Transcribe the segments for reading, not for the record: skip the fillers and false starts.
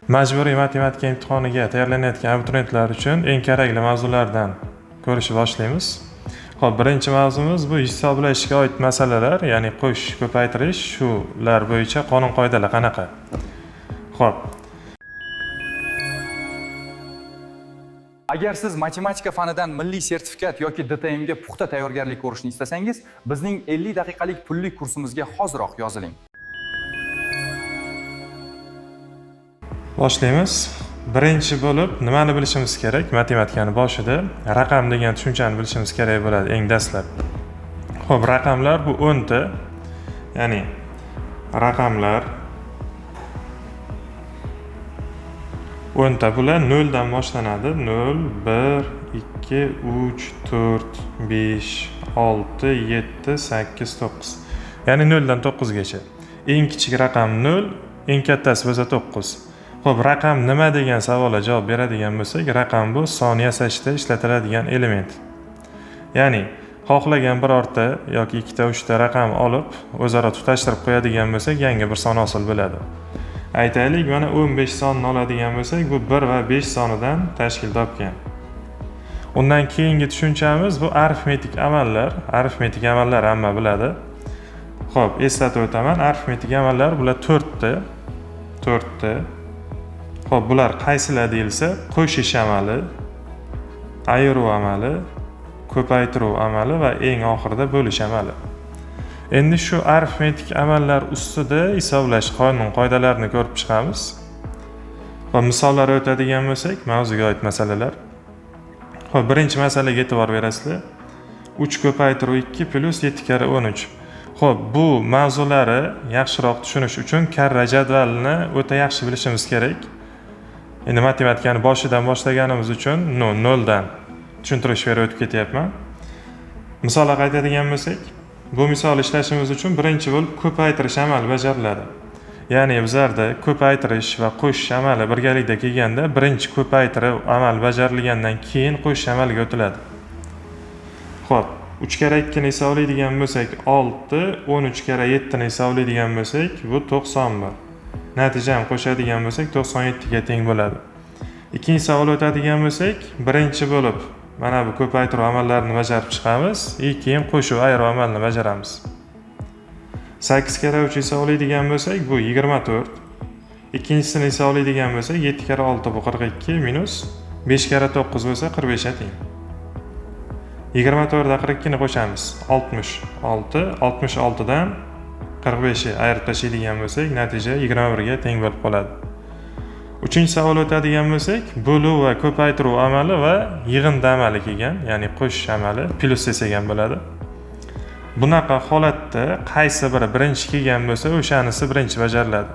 Majburiy matematika imtihoniga tayyorlanayotgan abituriyentlar uchun eng kerakli mavzulardan ko'rishni boshlaymiz. Xo'p, birinchi mavzumiz bu hisoblashga oid masalalar, ya'ni qo'shish, ko'paytirish, shular bo'yicha qonun-qoidalar qanaqa. Xo'p. Agar siz matematika fanidan milliy sertifikat yoki DTM ga puxta tayyorgarlik ko'rishni istasangiz, bizning 50 daqiqalik pulli kursimizga hoziroq yoziling. Boshlaymiz. Birinchi bo'lib nimani bilishimiz kerak? Matematikani boshida raqam degan tushunchani bilishimiz kerak bo'ladi eng dastlab. Xo'p, raqamlar bu 10 ta. Ya'ni raqamlar 10 ta, bular 0 dan boshlanadi. 0, 1, 2, 3, 4, 5, 6, 7, 8, 9. Ya'ni 0 dan 9 gacha. Eng kichik raqam 0, eng kattasi bo'lsa 9. Xo'p, raqam nima degan savolga javob beradigan bo'lsak, raqam bu son yasashda ishlatiladigan element. Ya'ni xohlagan birorta yoki ikkita, uchta raqam olib, o'zaro tutashtirib qo'yadigan bo'lsak, yangi bir son hosil bo'ladi. Aytaylik, mana 15 sonni oladigan bo'lsak, bu 1 va 5 sonidan tashkil topgan. Undan keyingi tushunchamiz bu arifmetik amallar. Arifmetik amallar hamma biladi. Xo'p, eslatib o'taman, arifmetik amallar bular 4 ta. 4 ta. Xo'p, bular qaysilar deyilsa, qo'shish amali, ayiruv amali, ko'paytiruv amali va eng oxirida bo'lish amali. Endi shu arifmetik amallar ustida hisoblash qonun-qoidalarini ko'rib chiqamiz. Va misollar o'tadigan bo'lsak, mavzuga oid masalalar. Xo'p, birinchi masalaga e'tibor berasizlar. 3 ko'paytiruv 2 plus 7 karra 13. Xo'p, bu mavzulari yaxshiroq tushunish uchun karra jadvalini o'ta yaxshi bilishimiz kerak. Endi matematikani boshidan boshlaganimiz uchun noldan tushuntirish berib o'tib ketyapman. Misolga qaytadigan bo'lsak, bu misol ishlashimiz uchun birinchi bo'lib ko'paytirish amali bajariladi. Ya'ni bizlarda ko'paytirish va qo'shish amali birgalikda kelganda, birinchi ko'paytirib amal bajarilgandan keyin qo'shish amaliga o'tiladi. Xo'p, 3 karra 2 ni hisoblaydigan bo'lsak 6, 13 karra 7 ni hisoblaydigan bo'lsak, bu 91. Natijani qo'shadigan bo'lsak 97 ga teng bo'ladi. Ikkinchi savol o'tadigan bo'lsak, birinchi bo'lib mana bu ko'paytiruv amallarini bajarib chiqamiz, keyin qo'shuv ayiruv amalini bajaramiz. 8 karra 3 hisoblaydigan bo'lsak, bu 24. Ikkinchisini hisoblaydigan bo'lsak, 7 karra 6 bu 42 minus 5 karra 9 bo'lsa 45 ga teng. 24 da 42 ni qo'shamiz, 66, 66 dan 45 ni ayirib tashlaydigan bo'lsak, natija 21 ga teng bo'lib qoladi. Uchinchi savol o'tadigan bo'lsak, bo'luv va ko'paytiruv amali va yig'indi amali kelgan, ya'ni qo'shish amali, plus desak ham bo'ladi. Bunaqa holatda qaysi biri birinchi kelgan bo'lsa, o'shanisi birinchi bajariladi.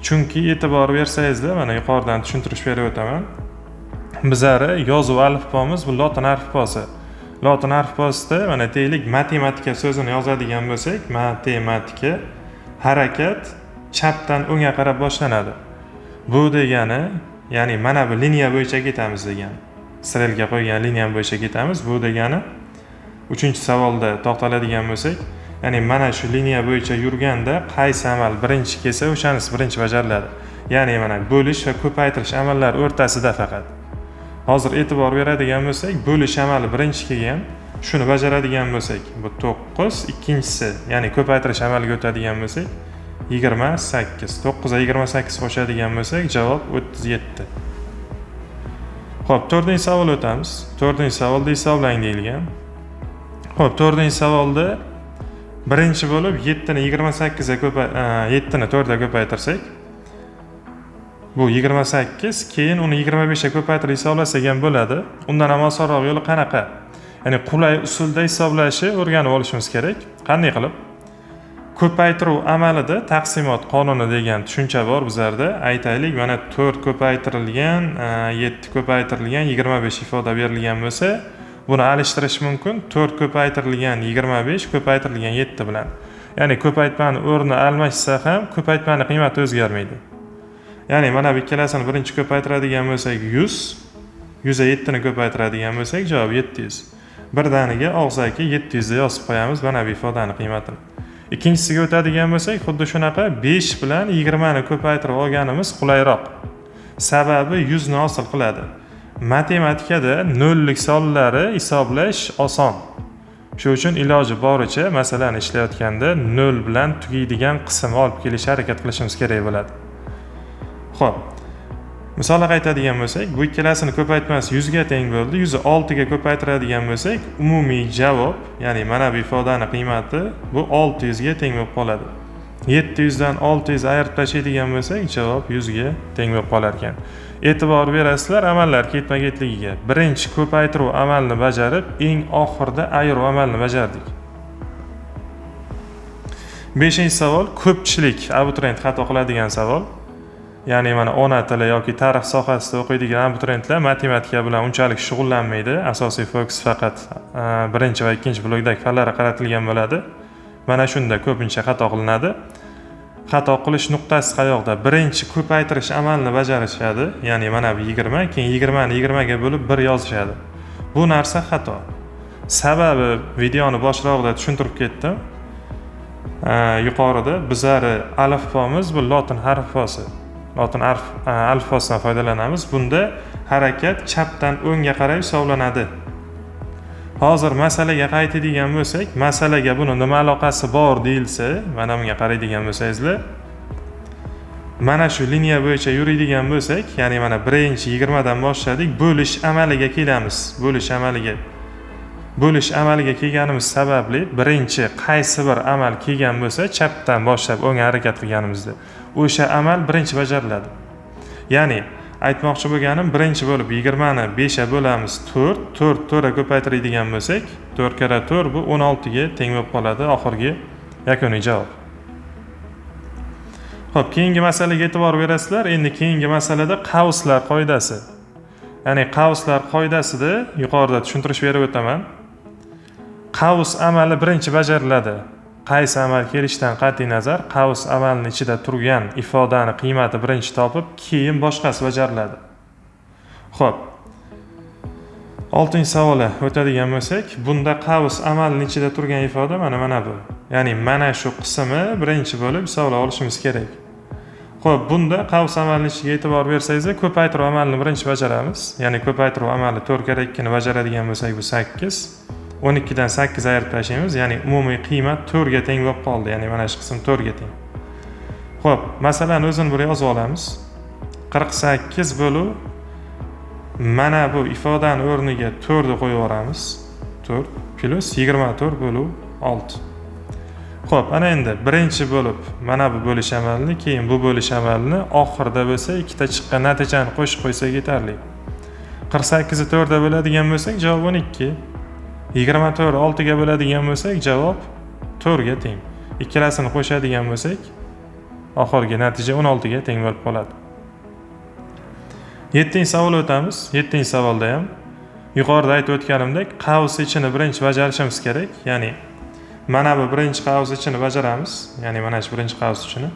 Chunki e'tibor bersangizda, mana yuqoridan tushuntirish berib o'taman. Bizari yozuv alifbomiz bu lotin alifbosi. Lotin alifbosida mana deylik matematika so'zini yozadigan bo'lsak, matematika harakat chapdan o'ngga qarab boshlanadi. Bu degani, ya'ni mana bu liniya bo'yicha ketamiz degani. Strelka qo'ygan liniya bo'yicha ketamiz. Bu degani uchinchi savolda to'xtaladigan bo'lsak, ya'ni mana shu liniya bo'yicha yurganda qaysi amal birinchi kelsa, o'shanisi birinchi bajariladi. Ya'ni mana bo'lish va ko'paytirish amallari o'rtasida faqat. Hozir e'tibor beradigan bo'lsak, bo'lish amali birinchi kelgan, shuni bajaradigan bo'lsak, bu 9, ikkinchisi, ya'ni ko'paytirish amaliga o'tadigan bo'lsak, 28. 9 ga 28 qo'shadigan bo'lsak, javob 37. Xo'p, to'rtinchi savol o'tamiz. To'rtinchi savolda hisoblang deyilgan. Xo'p, to'rtinchi savolda birinchi bo'lib 7 ni 28 ga 7 ni 4 ga ko'paytirsak, bu 28, keyin uni 25 ga ko'paytirib hisoblasak ham bo'ladi. Undan ham osonroq yo'li qanaqa? Ya'ni qulay usulda hisoblashni o'rganib olishimiz kerak. Qanday qilib? Ko'paytiruv amalida taqsimot qonuni degan tushuncha bor bizlarda. Aytaylik, mana 4 ko'paytirilgan, 7 ko'paytirilgan 25 ifoda berilgan bo'lsa, buni alishtirish mumkin 4 ko'paytirilgan 25 ko'paytirilgan 7 bilan. Ya'ni ko'paytmani o'rni almashsa ham ko'paytmani qiymati o'zgarmaydi. Ya'ni mana bu ikkalasini birinchi ko'paytiradigan bo'lsak 100, 100 ga 7 ni ko'paytiradigan bo'lsak javob 700. Birdaniga og'zaki 700 ni yozib qo'yamiz mana bu ifodani qiymatini. Ikkinchisiga o'tadigan bo'lsak, xuddi shunaqa 5 bilan 20 ni ko'paytirib olganimiz qulayroq. Sababi 100 ni hosil qiladi. Matematikada nollik sonlari hisoblash oson. Shu uchun iloji boricha masalani ishlayotganda 0 bilan tugaydigan qismni olib kelishga harakat qilishimiz kerak bo'ladi. Xo'p. Misolga qaytadigan bo'lsak, bu ikkalasini ko'paytmasi 100 ga teng bo'ldi. 100 ni 6 ga ko'paytiradigan bo'lsak, umumiy javob, ya'ni mana bu ifodani qiymati bu 600 ga teng bo'lib qoladi. 700 dan 600 ayirib tashlaydigan bo'lsak, javob 100 ga teng bo'lib qolar ekan. E'tibor berasizlar amallar ketma-ketligiga. Birinchi ko'paytiruv amalini bajarib, eng oxirida ayiruv amalini bajardik. 5-savol ko'pchilik abituriyent xato qiladigan savol. Ya'ni mana ona tili yoki tarix sohasida o'qiydigan abituriyentlar matematika bilan unchalik shug'ullanmaydi. Asosiy fokus faqat birinchi va ikkinchi blokdagi fanlarga qaratilgan bo'ladi. Mana shunda ko'pincha xato qilinadi. Xato qilish nuqtasi qayoqda? Birinchi ko'paytirish amalini bajarishadi. Ya'ni mana bu 20, keyin 20 ni 20 ga bo'lib 1 yozishadi. Bu narsa xato. Sababi videoni boshlog'ida tushuntirib ketdim. Yuqorida bizari alifbomiz bu lotin harfbosi. Lotin alifbosidan foydalanamiz. Bunda harakat chapdan o'ngga qarab hisoblanadi. Hozir masalaga qaytadigan bo'lsak, masalaga buni nima aloqasi bor deyilsa, mana bunga qaraydigan bo'lsangizlar, mana shu liniya bo'yicha yuradigan bo'lsak, ya'ni mana birinchi 20 dan boshladik, bo'lish amaliga kelamiz. Bo'lish amaliga. Bo'lish amaliga kelganimiz sababli birinchi qaysi bir amal kelgan bo'lsa, chapdan boshlab o'ngga harakat qilganimizda o'sha amal birinchi bajariladi. Ya'ni aytmoqchi bo'lganim, birinchi bo'lib 20 ni 5 ga bo'lamiz, 4, 4 4 ga ko'paytiradigan bo'lsak, 4 karra 4 bu 16 ga teng bo'lib qoladi oxirgi yakuniy javob. Xo'p, keyingi masalaga e'tibor berasizlar. Endi keyingi masalada qavslar qoidasi. Ya'ni qavslar qoidasida yuqorida tushuntirish berib o'taman. Qavs amali birinchi bajariladi. Qaysi amal kelishidan qat'iy nazar, qavs amalini ichida turgan ifodani qiymati birinchi topib, keyin boshqasi bajariladi. Xo'p. 6-savolga o'tadigan bo'lsak, bunda qavs amalini ichida turgan ifoda mana bu. Ya'ni mana shu qismi birinchi bo'lib hisoblab olishimiz kerak. Xo'p, bunda qavs amalini ichiga e'tibor bersangiz, ko'paytiruv amalini birinchi bajaramiz. Ya'ni ko'paytiruv amali 4 karra 2 ni bajaradigan bo'lsak, bu 8. 12 dan 8 ayirib tashlaymiz, ya'ni umumiy qiymat 4 ga teng bo'lib qoldi. Ya'ni mana shu qism 4 ga teng. Xo'p, masalani o'zini bir yozib olamiz. 48 bo'luv mana bu ifodani o'rniga 4 ni qo'yib yuboramiz. 4 plus 24 bo'luv 6. Xo'p, ana endi birinchi bo'lib mana bu bo'lish amalini, keyin bu bo'lish amalini, oxirida bo'lsa ikkita chiqqan natijani qo'shib qo'ysak yetarli. 48 ni 4 ga bo'ladigan bo'lsak, javob 12. 24 6 ga bo'ladigan bo'lsak, javob 4 ga teng. Ikkalasini qo'shadigan bo'lsak, oxirgi natija 16 ga teng bo'lib qoladi. 7-savolga o'tamiz. 7-savolda ham yuqorida aytib o'tganimdek, qavs ichini birinchi bajarishimiz kerak. Ya'ni mana bu birinchi qavs ichini bajaramiz, ya'ni mana shu birinchi qavs ichini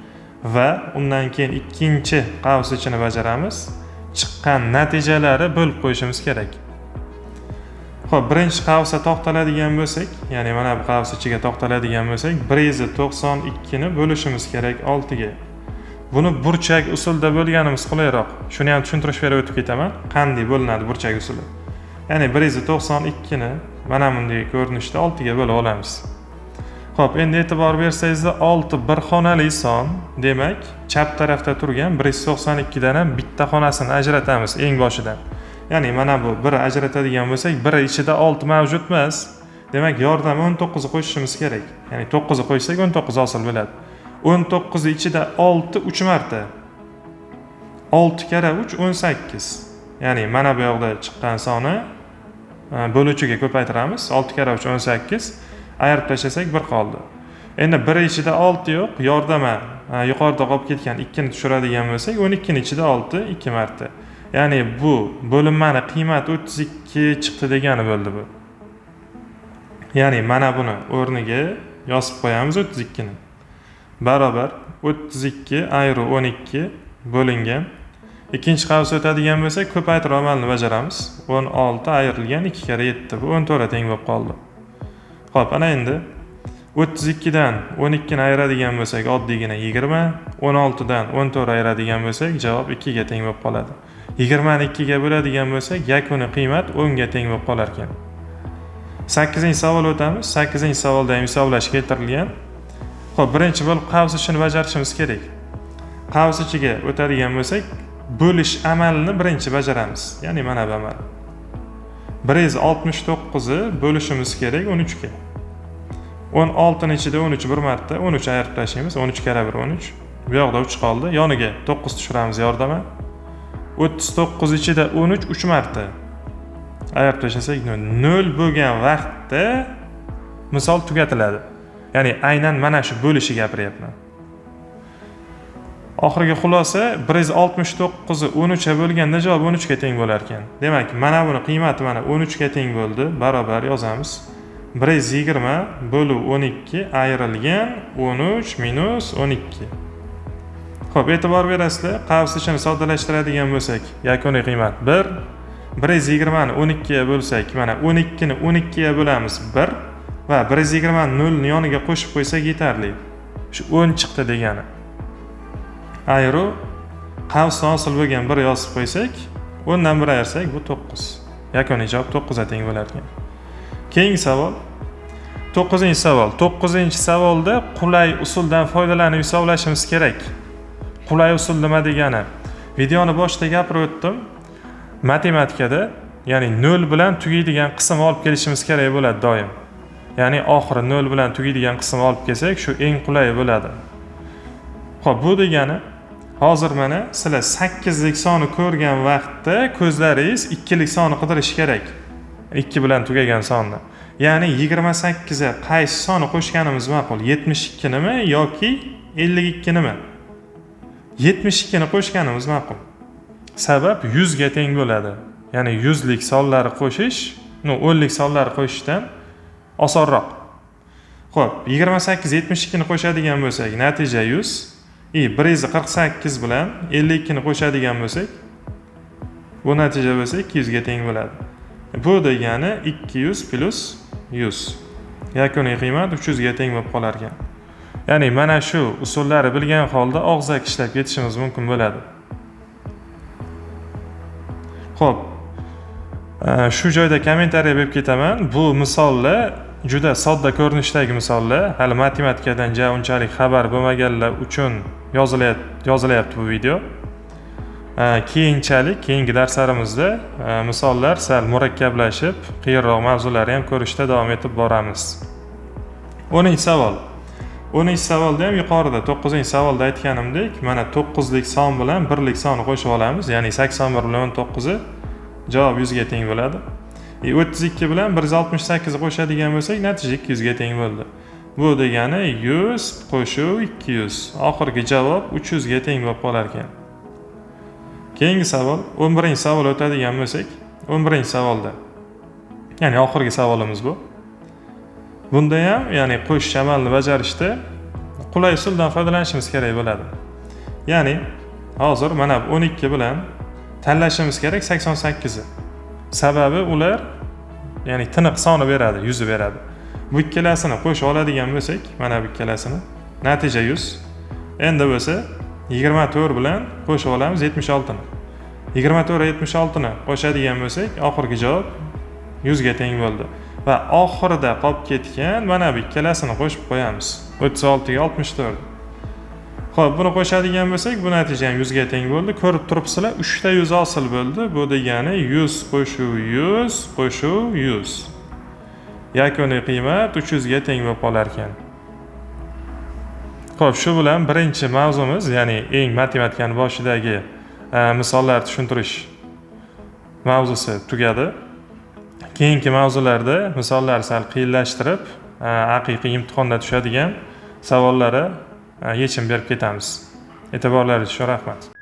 va undan keyin ikkinchi qavs ichini bajaramiz. Chiqqan natijalari bo'lib qo'yishimiz kerak. Xo'p, birinchi qavsga to'xtaladigan bo'lsak, ya'ni mana bu qavs ichiga to'xtaladigan bo'lsak, 192 ni bo'lishimiz kerak 6 ga. Buni burchak usulda bo'lganimiz qulayroq. Shuni ham tushuntirish berib o'tib ketaman. Qanday bo'linadi burchak usuli? Ya'ni 192 ni mana bunday ko'rinishda 6 ga bo'lib olamiz. Xo'p, endi e'tibor bersangizda 6 bir xonali son, demak, chap tarafda turgan 192 dan ham bitta xonasini ajratamiz eng boshidan. Ya'ni mana bu bir ajratadigan bo'lsak, bir ichida 6 mavjud emas. Demak, yordam 19 qo'shishimiz kerak. Ya'ni 9 qo'shsak 19 hosil bo'ladi. 19 ichida 6 3 marta. 6 karra 3 18. Ya'ni mana bu yoqda chiqqan soni bo'luvchiga ko'paytiramiz. 6 karra 3 18. Ayirib tashlasak 1 qoldi. Endi bir ichida 6 yo'q, yordama yuqorida qolib ketgan 2 ni tushiradigan bo'lsak, 12 ni ichida 6 2 marta. Ya'ni bu bo'linmani qiymati 32 chiqdi degani bo'ldi bu. Ya'ni mana buni o'rniga yozib qo'yamiz 32 ni. Barobar 32 ayru 12 bo'lingan. Ikkinchi qavs o'tadigan bo'lsak, ko'paytiruv amalini bajaramiz. 16 ayrilgan 2 karra 7, bu 14 teng bo'lib qoldi. Xo'p, ana endi 32 dan 12 ni ayiradigan bo'lsak, oddiygina 20. 16 dan 14 ayiradigan bo'lsak, javob 2 ga teng bo'lib qoladi. 20 ni 2 ga bo'ladigan bo'lsak, yakuniy qiymat 10 ga teng bo'lib qolar ekan. Sakkizinchi savol o'tamiz. Sakkizinchi savolda ham hisoblash keltirilgan. Ho'p, birinchi bo'lib qavs ishini bajarishimiz kerak. Qavs ichiga o'tadigan bo'lsak, bo'lish amalini birinchi bajaramiz, ya'ni mana bu amal. 169 ni bo'lishimiz kerak 13 ga. 16 ni ichida 13 bir marta, 13 ayirib tashlaymiz. 13 karra 1, 13. Bu yoqda 3 qoldi, yoniga 9 tushiramiz yordama. 39 ichida 13 3 marta, ayirib tashlasak 0 bo'lgan vaqtda misol tugatiladi. Ya'ni aynan mana shu bo'lishni gapiryapman. Oxirgi xulosa: 169 ni 13 ga bo'lganda javob 13 ga teng bo'lar ekan. Demak, mana buni qiymati mana 13 ga teng bo'ldi, barobar yozamiz: 120 bo'lib 12 ayrilgan 13 minus 12. Ho'p, e'tibor berasizlar, qavs ichini soddalashtiradigan bo'lsak, yakuniy qiymat 1. 120 ni 12 ga bo'lsak, mana 12 ni 12 ga bo'lamiz, 1, va 120 nolni yoniga qo'shib qo'ysak yetarli, shu 10 chiqdi degani. Ayru qavsdan hosil bo'lgan 1 yozib qo'ysak, 10 dan 1 ayirsak, bu 9. Yakuniy javob 9 ga teng bo'lar ekan. Keyingi savol, to'qqizinchi savol. To'qqizinchi savolda qulay usuldan foydalanib hisoblashimiz kerak. Qulay usul nima degani? Videoni boshida gapirib o'tdim. Matematikada, ya'ni nol bilan tugaydigan qism olib kelishimiz kerak bo'ladi doim. Ya'ni oxiri nol bilan tugaydigan qism olib kelsak, shu eng qulay bo'ladi. Ho'p, bu degani, hozir mana sizlar sakkizlik sonni ko'rgan vaqtda ko'zlaringiz ikkilik sonni qidirishi kerak, ikki bilan tugagan sonni. Ya'ni 28 ga qaysi sonni qo'shganimiz ma'qul, 72 nimi yoki 52 nimi? 72 ni qo'shganimiz ma'qul. Sabab, 100 ga teng bo'ladi. Ya'ni yuzlik sonlarni qo'shish, ну, o'nlik sonlarni qo'shishdan osonroq. Ho'p, 28, 72 ni qo'shadigan bo'lsak, natija 100. И 148 bilan 52 ni qo'shadigan bo'lsak, bu natija bo'lsa 200 ga teng bo'ladi. Bu degani 200 plyus 100, yakuniy qiymat 300 ga teng bo'lib qolar ekan. Ya'ni mana shu usullarni bilgan holda og'zaki ishlab ketishimiz mumkin bo'ladi. Ho'p, shu joyda kommentariy berib ketaman. Bu misollar juda sodda ko'rinishdagi misollar, hali matematikadan ja unchalik xabar bo'lmaganlar uchun yozilyapti bu video. Keyinchalik, keyingi darslarimizda misollar sal murakkablashib, qiyinroq mavzularni ham ko'rishda davom etib boramiz. 10-savol. 10-savolda ham yuqorida, to'qqizinchi savolda aytganimdek, mana to'qqizlik son bilan birlik sonni qo'shib olamiz. Ya'ni 81 bilan 19 i, javob 100 ga teng bo'ladi. И 32 bilan 168 ni qo'shadigan bo'lsak, natija 200 ga teng bo'ldi. Bu degani 100 qo'shuv 200, oxirgi javob 300 ga teng bo'lib qolar ekan. Keyingi savol, 11-savol o'tadigan bo'lsak, 11-savolda, ya'ni oxirgi savolimiz bu. Bunda ham, ya'ni qo'shish amalini bajarishda qulay usuldan foydalanishimiz kerak bo'ladi. Ya'ni hozir mana bu 12 bilan tanlashimiz kerak 88 ni. Sababi, ular, ya'ni tiniq soni beradi, yuzi beradi. Bu ikkalasini qo'shib oladigan bo'lsak, mana bu ikkalasini, natija 100. Endi bo'lsa 24 bilan qo'shib olamiz 76 ni. 24, 76 ni qo'shadigan bo'lsak, oxirgi javob 100 ga teng bo'ldi va oxirida qolib ketgan mana bu ikkalasini qo'shib qo'yamiz, 36 ga 64. Ho'p, buni qo'shadigan bo'lsak, bu natija ham 100 ga teng bo'ldi. Ko'rib turibsizlar, uchta 100 hosil bo'ldi. Bu degani 100 qo'shuv 100 qo'shuv 100, yakuniy qiymat 300 ga teng bo'lib qolar ekan. Ho'p, shu bilan birinchi mavzumiz, ya'ni eng matematikani boshidagi misollar tushuntirish mavzusi tugadi. Keyingi mavzularda misollar sal qiyinlashtirib, haqiqiy imtihonda tushadigan savollara yechim berib ketamiz. E'tiborlaringiz uchun rahmat.